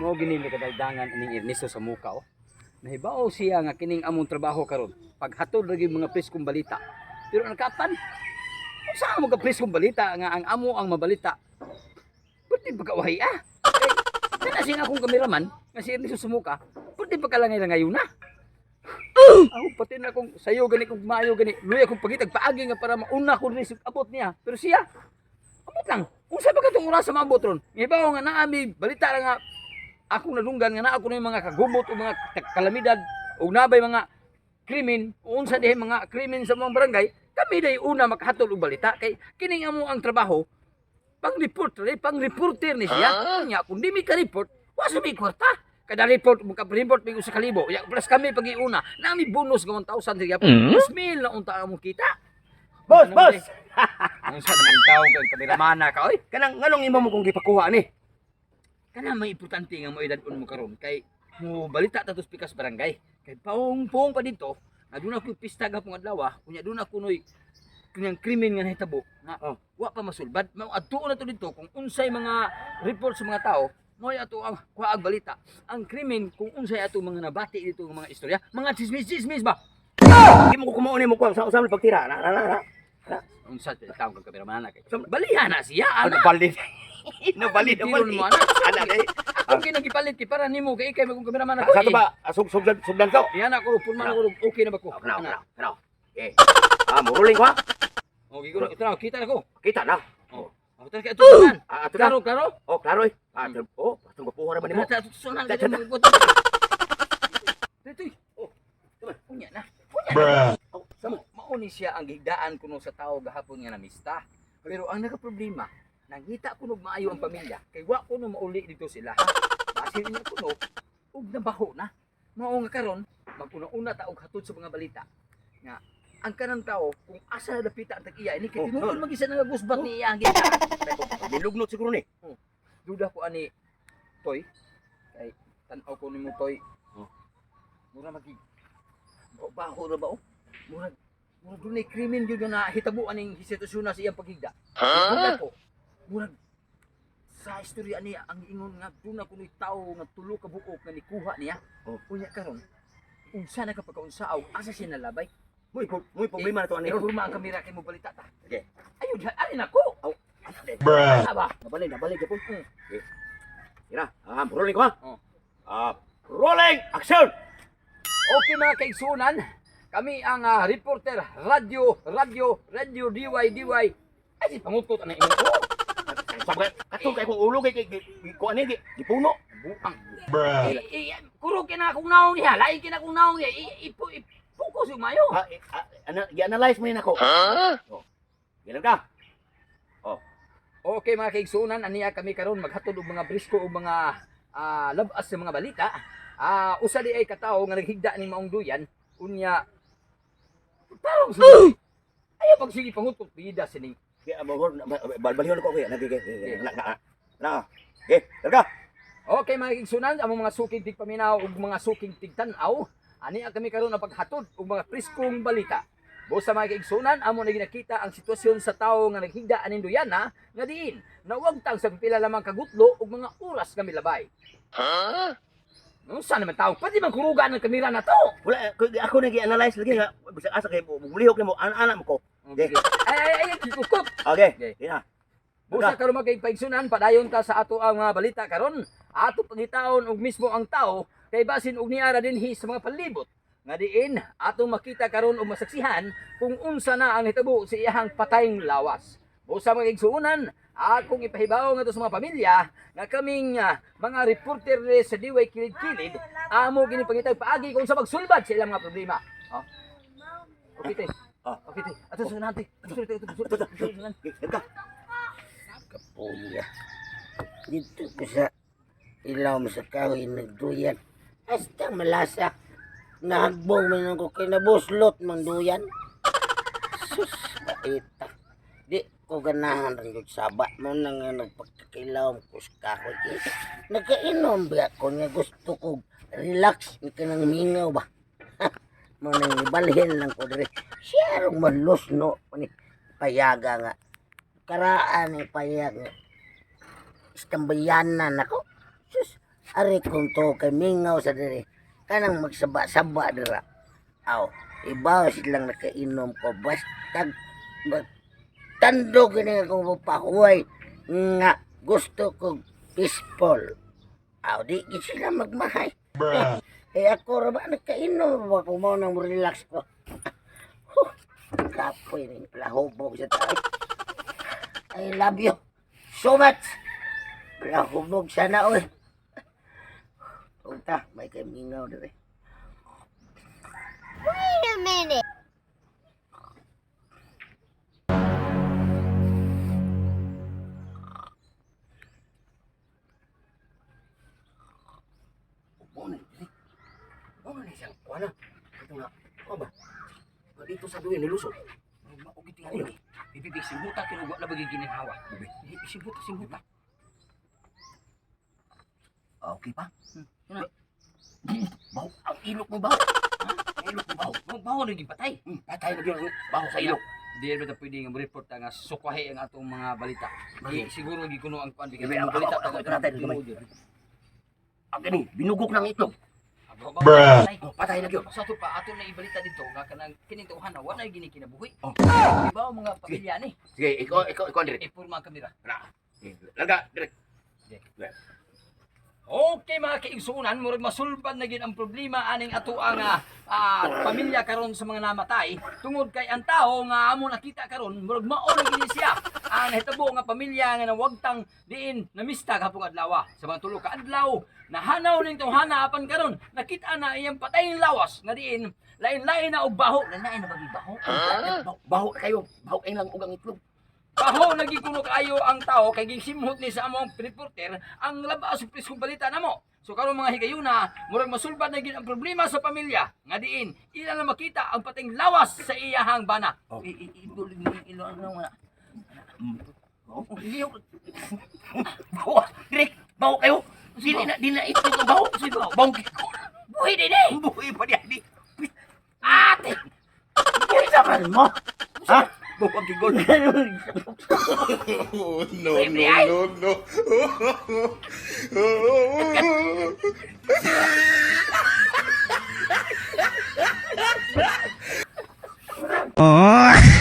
Mao gini may kadaldangan ining Ernesto sa muka oh. Nahibaw siya nga kining among trabaho karon. Paghatod lagi mga preskong balita. Pero ang kapan? Unsa mo ka preskong balita nga ang amo ang mabalita? Pwede ba ka wahi ah? Kay kana siya akong kameraman nga si Ernesto Sumuka, pwede pa ka lang ngayon na. Ako pati na kung sayo gani kung maayo gani, luya kong pagitag paagi nga para mauna ko rin sa abot niya. Pero siya, abot lang. Kung sa ba katong oras sa maabot ron? Ngibaw nga naami balita ra nga akong nadunggan nga naa ko na yung mga kagubot o mga kalamidad o nabay mga krimen o unsa dihay mga krimen sa mga barangay, kami day una makahatol og balita kay kining amo ang trabaho pang report rin, pang reporter ni siya. Nya kung di mi ka-report, wa sa mi kwarta. Kada report mo ka report may usa ka libo. Ya plus kami pag iuna, nami bonus nga 1,000 siya. Plus mil na unta among kita. Boss, Ano boss. Unsa naman yung taong kang kameramana ka oy? Kanang nganong imo mo kong gipakuha ni? Kana may importante nga moedad-on mo karon kay mo balita ta tos pikas barangay. Kay paong-paong pa dito, nga doon ako pista gapong adlaw, unya doon ako noy kanyang krimen nga nahitabo nga Oh. wa pa masulbad. Mao adtuon na to dito kung unsay mga report sa mga tao, mo'y ato ang kuhaag balita. Ang krimen kung unsay ato mga nabati dito nga mga istorya, mga chismis-chismis ba? Di mo ko kumuha ni mo kuha sa usam pagtira. Na na na. Na. Unsa ta taong kang kameramana kay? Baliha na siya Ano ana. balin? Nabali, Tiron nabali. mo ana. Ana kay. Akong ginagipalit kay para nimo kay ikay magong kameramana ko. Sa to ba sug sugdan sugdan ko. Yan ako, pulman ako, okay na ba ko? Kana Ana. kana kana. Eh. Ah, muruling ko ha. Okay, ko ito na, kita na ko. Kita na. Oh. Ako talaga ito sunan. Ah, ato na. Klaro, klaro. Oh, klaro eh. Ah, oh, patong gapuha ra man nimo. Ito sunan. Ta- ta- Dito. Oh. Unya na. Unya na. Oh, samo. Mauni siya ang gigdaan kuno sa tao gahapon nga namista. Pero ang nagaproblema, nangita kuno maayo ang pamilya kay wa kuno mauli dito sila. Basin niya kuno ug nabaho na. Mao nga karon maguna-una ta og hatod sa mga balita nga ang kanang tao kung asa na dapita ang tag-iya ini kay Oh, tinuod oh. mag-isa nga gusbat ni iya ang gigdaan. Nilugnot siguro ni. Duda ko ani Toy kay tan-aw ko nimo, Toy. Oh. Mura magi baho ra ba oh? Mura mura dunay krimen gyud nga nahitabo aning sitwasyon na sa iyang paghigda. Duda ko murag sa istorya niya ang ingon nga duna kunoy tawo nga tulo ka buok nga nikuha niya. Oh. Unya karon unsa na kapag unsa aw asa siya nalabay? Moy problema na to ani ron. Porma ang kamera kay mo balita ta. Okay. Ayun, alin ako. Bruh. Ana ba? Nabali, nabali gapon. Okay. Tira. Ah, muruling ko ha. Oh. Ah, rolling action. Okay mga kaigsunan, kami ang reporter radyo, radyo, radyo DY DY. Ay si pangutot ana imo. Oh, Sabi katong kay kong ulo kay ko ani gi gipuno. buang. Bruh. Eh, eh, kurog kina akong naong niya, lain kina akong naong niya. Ipo ipokus yung mayo. Ah, eh, ah, ana gi-analyze mo yun ako. Oh. Gilan ka. Okay mga kaigsunan, aniya kami karon maghatod og mga brisko og mga labas sa mga balita. Ah, usa di ay katawo nga naghigda ning maong duyan, unya tarong sa. Ayaw pag sige pangutot bida sining. Gi mo balbalihon ko kay nagi na na. Na. Okay, larga. Okay mga kaigsunan, among mga suking tigpaminaw ug mga suking tigtan-aw, ani ang kami karon ang paghatod og mga preskong balita. Busa mga kaigsunan, amo na ginakita ang sitwasyon sa tawo nga naghigda aning duyana nga diin nawagtang sa pipila lamang kagutlo ug mga oras nga milabay. Huh? Unsa naman tao? Pwede man kurugan ang kamera na to. Wala ako nagi analyze lagi nga bisag asa kay mulihok nimo ana mo ko. Okay. Ay ay ay, kikukot. Okay. Okay. Dina. Busa karon mga kaigsunan, padayon ta sa ato ang mga balita karon. Ato pangitaon og mismo ang tao kay basin og niara dinhi sa mga palibot nga diin atong makita karon og masaksihan kung unsa na ang hitabo sa iyahang patayng lawas. Busa mga kaigsunan, akong ipahibaw ngadto sa mga pamilya nga kaming mga reporter ni sa Diway Kilid-Kilid amo gini pangitag paagi kung sa magsulbad sa ilang mga problema. Oh. Okay, te. Ah. Okay, te. Ato sunan, te. Ato sunan, te. Ato sunan, te. Ato sunan. Larga. Kapuya. Dito ko sa ilawom sa kahoy nagduyan. Hasta malasa. Nahagbong man ako kay nabuslot man duyan. Sus, baita. Di ko ganahan rin yung saba mo na nga nagpagkakilawom ko sa kahoy. Kay nagkainom ba ako nga gusto ko relax ni kanang mingaw ba. Mo nang ibalhin lang ko dire. Siya rong malusno ni payaga nga karaan ang payag nga istambayanan ako. Sus, Ari kong to kay mingaw sa diri. Kanang magsaba-saba dira. Aw, ibaw silang nakainom ko basta tando gini akong pahuway nga gusto ko peaceful. Aw, di gid sila magmahay. Eh ako ra ba nakainom ba ko mao nang relax ko. Huh, kapoy rin palahubog sa tao. I love you so much. Palahubog sana oy. Unta, may kay mingaw dire. Wait a minute. Mo na dili. Mo na siyang kuha na. Ito na. Kuha ba? Nga Dito sa duyan nilusot. Mao gid tingali. Bibi simhuta kay wa na bagay ginhawa. Simhuta simhuta. Ah, okay pa. Yun na. Baho ang ilok mo baho. Ang ilok mo baho. Mo baho na gid patay. Patay na gyud ang baho sa ilok. Di ba ta pwede nga mo-report ta nga sukwahi ang atong mga balita. Bakit? Di, siguro gid kuno ang kuan Bibi, bigay mga balita ako, ako, natin, gamay. Ang gani, binugok ng itlog. Bruh. Oh, patay na gyud. Sa ato pa ato na ibalita dito nga kanang kining tawhan na wala gini kinabuhi. Oh. Di ba ang mga pamilya ni? Sige, ikaw ikaw ikaw dire. Ipurma ang kamera. Na. Sige, Larga, dire. Okay mga kaigsunan, murag masulbad na gid ang problema aning ato ang pamilya karon sa mga namatay tungod kay ang tawo nga amo nakita karon murag mao na gid siya ang nahitabo nga pamilya nga nawagtang diin namista gahapong adlaw sa mga tulo ka adlaw nahanaw ning tawhana apan karon nakita na iyang patayng lawas nga diin lain-lain na og baho, lain-lain na bagi baho. Baho, baho na kayo. Baho kayo lang og ang itlog. Baho naging kuno kaayo ang tao kay gisimhot ni sa among reporter ang labas sa preskong balita namo. So karon mga higayuna, murag masulbad na gid ang problema sa pamilya nga diin ila na makita ang pating lawas sa iyahang bana. Oh. I i idulig mo yung ilo ano nga. Oh. Lihok Baho, dire. Baho kayo. Dili na dili na itlog ang baho. Sige, baho. Baho kiko. Buhi din eh. Buhi pa diya di. Ate. Buhi sa man mo. Ha? Baho ang gigol. Oh, no, no, no, no.